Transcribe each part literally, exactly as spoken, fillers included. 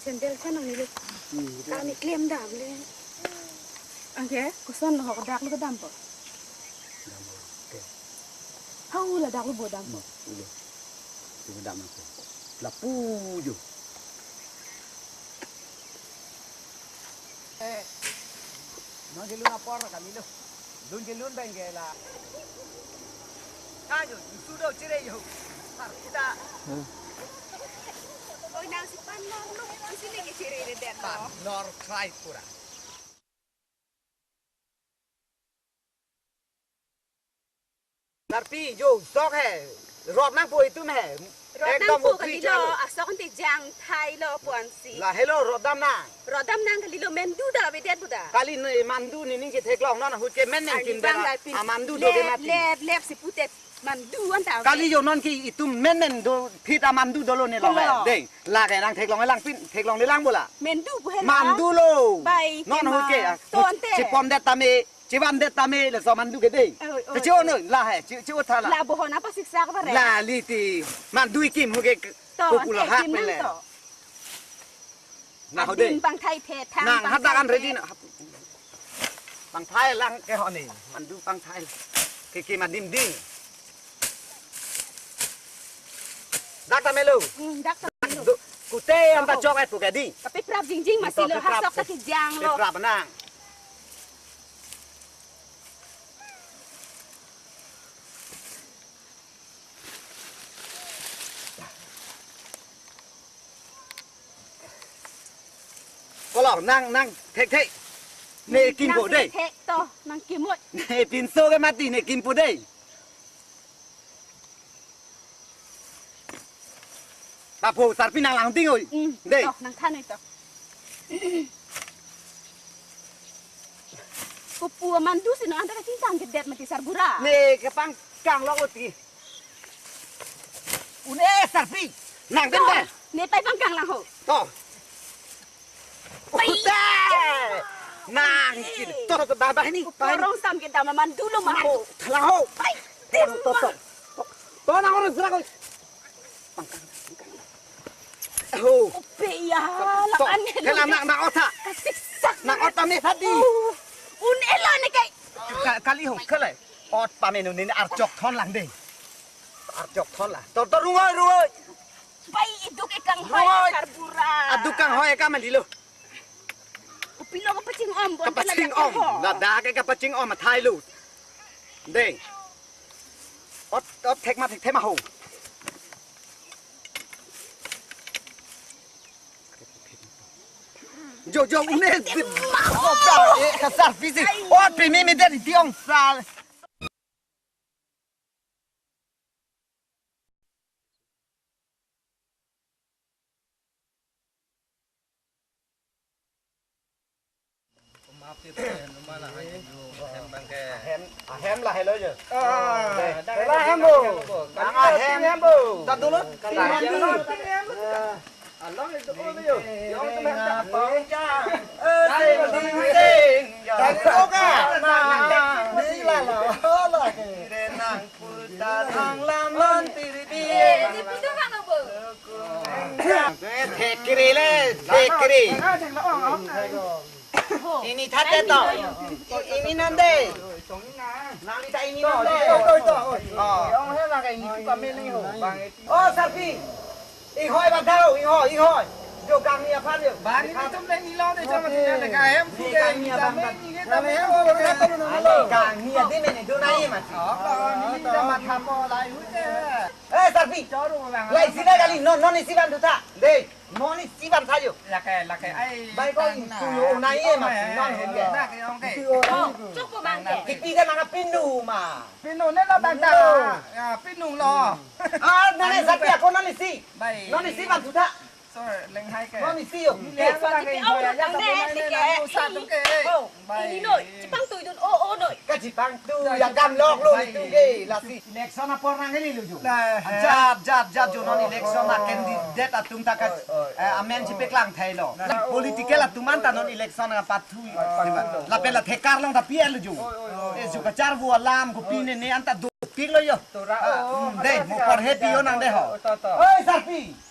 Sandal chan nang nilo. Kami klem dam le. Anke, koson lo ho, dak lo kedam po. Hau ladak lo bo dam po. Lapu jo. Eh, nang kelun apor kami lo. Lun kelun bang ke la. Ayo, sudo chere yo. Har kita. Oi, nang si pan nor lo, isi lagi chere de den lo. Pan nor try pura. Sarpi, jo, sok he. Rot nangpo itum he. Rot ekdom nangpo upri kalilo, chalo. Asok ante jang thai lo puan si. Lahelo, rot dam nang. Rot dam nang kalilo, mandu da avedet bo da. Kali ne mandu nening ketheklong non ahut ke men neng arni kim bang da. Dai pin. Amandu do ke lep, mati. Lep, lep si putet mandu anta ave. Kali jo non ke itum men men do phit amandu dolo ne lo. Dolo. He. Dei, lake nang theklong lang pin, theklong ne lang bo la. Mandu bo he la. Mandu lo. Bai, non tema. Ahut ke, ah, to ante. Chipon det tame. Chivan det tame laso mandu ke dei. Oi, oi, ke chi-o noi, la he, chi, chi-o tha la. La bohon apa siksa ke bare? La liti, mandu ikim ho ke. To, kuku la ante hak ikim pele. Nang to. Na ho dei. Adim pangthai phe thang. Nang pangthai hadak an phe. Ready na. Pangthai lang ke ho ni, mandu pangthai. Ke ke madim dim. Dak tame lo. Hmm, dak tame lo. Do, kute anta chok et pu ke dei. Tapi prap jingjing masih lo, hasok ta kijang lo. Prap nang. Kolor nang nang thek thek. Ne kimpo dei. Nang thek to, nang kimut. Ne pinso ke mati ne kimpo dei. Tapo sarpi nang lang ding oi. Hmm, dei. To, nang than oi to. Kopu amandu si no anta kachingtang kedet mati sarbura. Ne kepangkang lo oti. Une sarpi. Nang den ba. Ne pai pangkang lang ho. To. Pai. Uta. Nang kiri. To to ba ba ni. Kopu rong sam ke dam amandu lo ma. Ho. Thala ho. Pai. To to to. To nang orang serak. Pangkang, pangkang. Oh. Ope ya, to, lang an ke lang nang, nang ot tha. Kasiksak. Nang ot tame tha dei. Oh. Un elo ne kai. Ka-, kali ho, kali. Ot pame nu ne archok thon lang dei. Archok thon la. To, to, rung oi, rung oi. Pai iduk ekang hoi. Rung oi. Sarbura. Aduk kang hoi ekam an dei lo. Kopilo kapaching om, bon kapaching om. Ladak ke kapaching om athai lo. Dei. Ot, ot thek ma thek thek ma ho. Jo, jo, une. Thek ma ho. Ot ka, eh, kasar pisi. Ot pimi mi dei tiong sal. Ahem, ahem lahelo jo. Ah, dei. Lahelo ahem bo. Ahem. Ahem bo. Tadulot. Ahem bo. Along itu, oh, yo. Yang itu mantap. Pongja. Eh, sing, sing, sing. Dari oka. Nah, ni la la. La. Renang putar hang lamon tiribi. Eh, di pintu hang apa? Eh, thekri le, thekri. Ini thate to. I-, ini nande. Nang lita ini nande. Oh. Oh, sarpi. Inghoi ba dau, inghoi, inghoi. Jo kangni aphan jo. Bang ini tum deng ilo de jama tidak ada kahem. Ini kangni abang. Kami hem ko na to na lo. Kangni adi mene do nai mas. Oh, ini dah matha po lai hu de. Eh, sarpi. Lai sida kali, non, non isi ban thu tha. Dei, non isi ban tha jo. Lake, lake, ai. Bai ko itu yo nai mas, non hu de. Oh, cukup bang ke. Kipi kan nang pinu ma. Pinu ne lo bang ta. Ya, pinu lo. Ah, nang sarpi ako non isi. Bai. Non isi ban thu tha. Sir, lenghai ke. Non isi yo. Ni leng sa ke, oh, ya, ya, nang sa tum ke. Oh, bai. Ini noi, chipangtui dun, oh, oh, noi. Kachipangtui, ya, kam lok lo, bai, itu ke, lasi. Election apor nang heli lo jo. Lah, jap, jap, jap, jo non election a candidate atum ta ka, eh, amen chipeklang thai lo. Political atum anta non election apathu. Lapen la thekar long ta P L jo. Eh, jo kacharvo alam kopi ne ne anta dopik lo jo. Tora, ah, oh, hmm, dei, mo porhe pi jo nang dei ho. Oi, sarpi.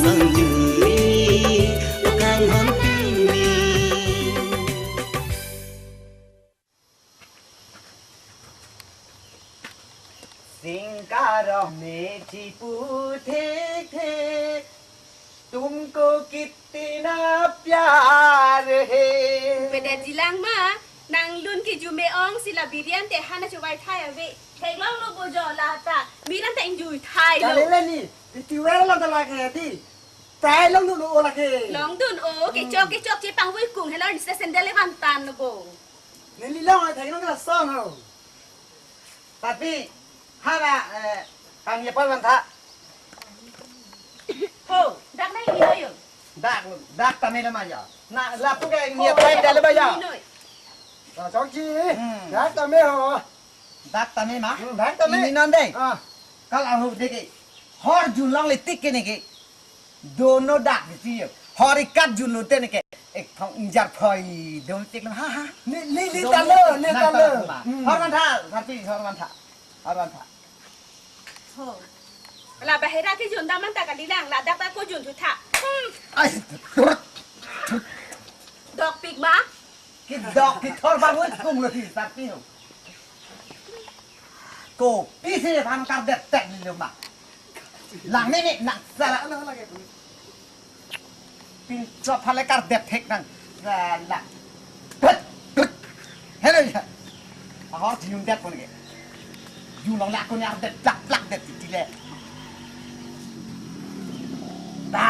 Zangjui kanghon pini. Singkaro methi pu thekthe, tumko kitina pyar hai. Beda jilang ma, nanglun ke jume ong si la birian te hana chuvai thai ave. Theklonglo bo jo lata, birian ta ingjui thailo. Kalele ni, iti well lo ta lake di. Thailongdun o lake. Longdun o, kechok kechok chepangvui kung helo, nisa sandal le vantan lo bo. Neli long ai thailong kela son ho. Tapi, hana, eh, kang ye pal vantha. Ho, dak nai ino yo. Dak, dak tame le ma ya. Na, lapu ke ngiat pai dale ba ya. Ino. Na, chokji. Hmm. Dak tame ho. Dak tame ma? Hmm, dak tame. Ini non dei. Ah. Kal ahu deke. Hor julong le tik ke neke. Dono dak di tiyo. Hori kat jun lo tene ke. Ek thong injar phoi dom tik ha ha. Li li li Dom talo, tik li na talo. talo. Hmm. Hor man tha, Sarpi, hor man tha. Hor man tha. Ho. La bahera ke jun daman ta kalilang, ladak ta ko jun thu tha. Hmm. Ai, turut. Dok pik ma? Kedok kethor bang un kung lo hi Sarpi ho. Kopisi aphan kardet tek lo ma. Lang ni ni nang sala. Pinchot hale kardet thek nang sala. Pet, pet. Hello ya. Ahor jun det pon ke. Jun long la ko ni ardet plak plak det titi le. Ta.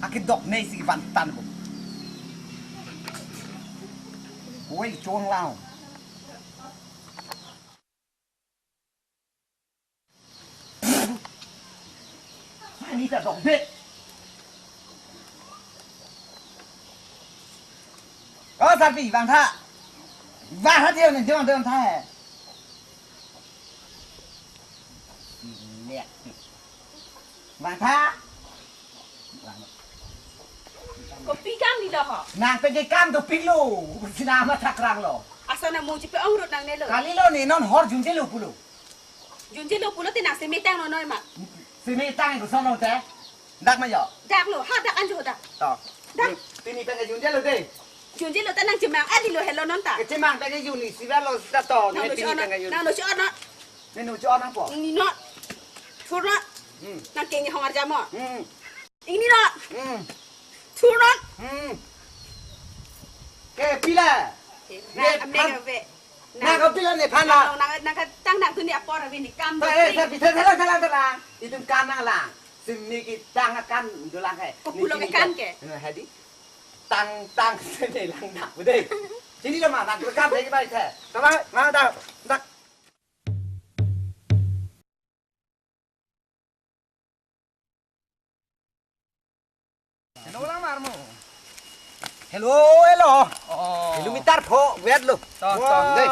Akedok nei si van tan ko. Oi, chong lao. Ani ta dok bet. O Sarpi, vang tha. Vang tha, tiang ni tiang tiang tha hai. Lihat. Vang tha. Kopi kam ni lo ho? Nang peke kam dopik lo. Sina ma thak rang lo. Asa na mo chipe ong rut nangne lo. Kali lo ni non hor junje lo pulo. Junje lo pulo te nang seme tang lo noi ma. Seme tang ko sono te. Dak ma yo. Dak lo, ha dak anjo dak. To. Dak. Pini peke junje lo de. Junje lo ta nang chemang, adi lo helo non ta. Ke chemang peke jun ni siva lo ta to. Nang Ne lo pini chon, peke jun. Nang lo chon. Menu cho nang po. Ini no. Thur no. Hmm. Nang keng hong arja mo. Hmm. Ini no. Hmm. Thur no. Hmm. Ke pila. Ke Ne na ame phan. Ka ve. Nang ka pila ne phan la. Nang nang nang ka tang nang tu ni apor ave ni kam. Ta eh, ta pitha thala thala thala. Itum kam nang la. Simi ki tang kam dolang ke. Ko pulo ke kan ke. Hadi. Tang tang sini lang dak bude. Sini lo ma nang kam dei bai the. Tama ma da da. Hello, lang mar mo. Hello, hello. Oh. Kilometer pho wet lo. To, to. Dei.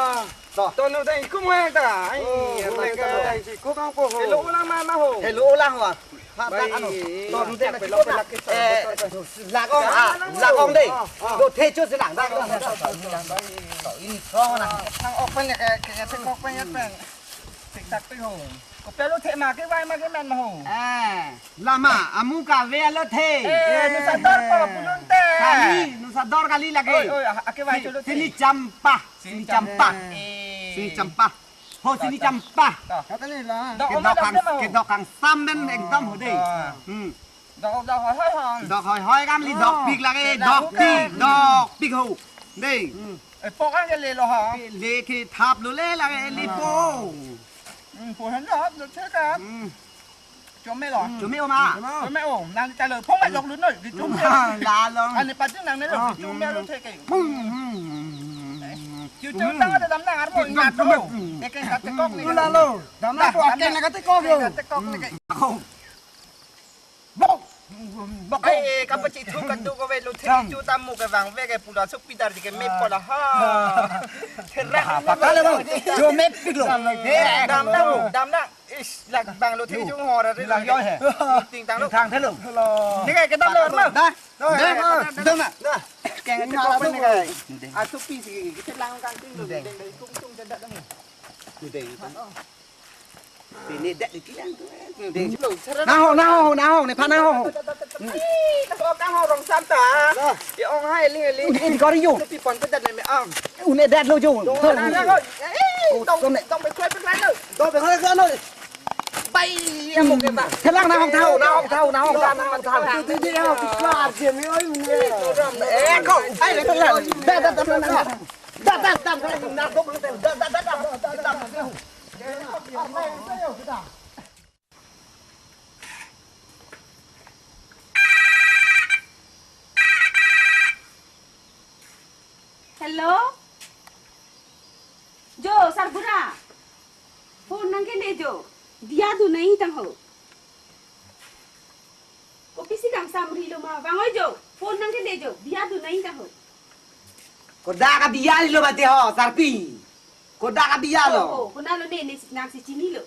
To. To no dei kum hang ta. Ai, Oh, lang kilometer ta pho. Dei si ko kang po ho. Hello, lang mar ma ho. Hello, lang wa. Ha, ta Bai, ano. To, to, pelok, pelok, kita, eh, betul, betul. Lagong, ah, lagong dei. Ah, ah. Do the chu silang, lagong. Ini kong na. Thang ok pen ya, ke, ke, ke, thang ok pen ya pen. Tik tak tik ho. Kopilo the ma ke vai ma ke men ma ho. Eh, lama, amu ka ve lo the. Eh, nu sador ko pulun te. Kali, nu sador kali lagi. Oi, oi, ah, ake vai Si-, cholo the. Sini champa, sini champa. Eh. Sini champa. Ho, sini champa. To. Kata ni la. Dok oma kedok dok kang, te ma ho. Kedok kang sam ben ekdom ho dei. Ah. Hmm. Dok dok hoi hoi hon. Dok hoi hoi kam li dok pik lagi, dok pik, dok pik ho. Dei. Hmm. Eh, pok ang ke le lo ha. Le ke thap lo le lagi, le po. Hmm, po han dok, dok check up. Hmm. Chome lo. Chome oma. Chome o, nang ta lo, phong mai lok lo noi, di chome. La long. Ani pati nang ne lo, di chome lo the ke. Hmm, hmm, hmm, hmm. Chu chu tang ada dam nang armo ingat lo. Ekeng kate kok ni. Lo la lo. Dam na ko akeng kate kok lo. Kate kok ni ke. Bok. Bok. Ai, eh, kapachithuk kan tu ko ve lo thiri chu tam mu ke vang ve ke pula suk pitar di ke me pola ha. Therang. Patale bang. Yo me pik lo. Eh, dam dam dam dam. Ish, lak bang lo thiri chu hor re. Lang yo he. Ting tang lo. Thang thelo. Ni ke kedam lo ma. Da. Da. Da. Keng chu ko ni ke. Atu pi si ke lang kang ting lo. Deng deng tung tung da da. Deng. Pini dak di tiang tu, eh. Naho, naho, naho, ne phan naho. Ih, ta ko kang ho rong sam ta. Dah. Ya ong hai ling ling. Ini kori yo. Tapi pon pedat ne me ang. Une dat lo jo. Dong na na ko. Eh, Oh, dong, tone. Dong pe koi pe koi lo. Dong pe koi koi lo. Bai, ya mo ke ba. Thelang naho thau, naho thau, naho thau, naho thau. Di di ya, di klar je me oi une. Eh, ko. Ai le la. Da da da da da. Da da da da. Na ko da da da da. Hello? Jo, Sarbura. Phone nang kele jo. Diya dunai tang ho. Kopisi kangsam ri lo ma. Vang oi jo. Phone nang kele jo. Diya dunai tang ho. Kodak abiya lo mati ho, Sarpi. Kodak abiya lo. Oh, oh, konat lo ne, ne nang si chini lo.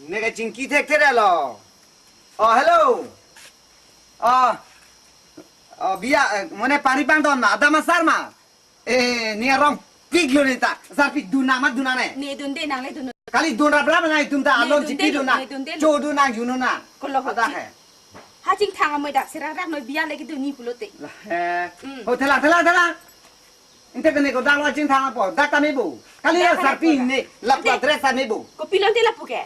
Ne ke chingki thekthe lo. Oh, hello. Oh, oh, biya, eh, mane pari pangdon ma, adam asar ma. Eh, ne arong piklo ne ta. Sarpi dun nang ma, dun nang ne. Ne dunde, nang le dun. Kali dun rap rap nang itum ta, ne alon dunde, chipi dun nang. Ne dunde. Chodun nang, junun nang. Kolo ho. Ada chi. He. Ha chingthang amoi dak, sirang rak noi biya le kedun ni pulote. Lah, he. Hmm. Ho, thelang, thelang, thelang. Inte kene ko dak lo chingthang apot, dak ta me bo. Kali dak lo ta sarpi me bo. Ne, lapu ante address ta me bo. Kopilo ante lapu ke?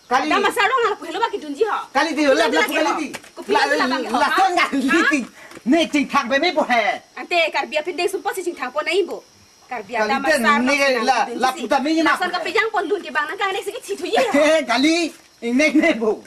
Kali. Adam asar rong lapu helo ba kedunji ho. Kali ti, kopilo lap, ante lapu lake kali ho? Ti. Kopilo la, ante la, labang ke ho, la, ha? Son kali ti. Ne chingthang pe me bo he. Ante Karbi aphi deng sumpot si chingthang po nai bo. Karbi kali adam te asar ne rong la, kedunji lapu si. Ta me ne lason lapu. Kapejang pon lun ke bang nang kang nek si ke chithu ye ho. He, kali, ingnek ne bo.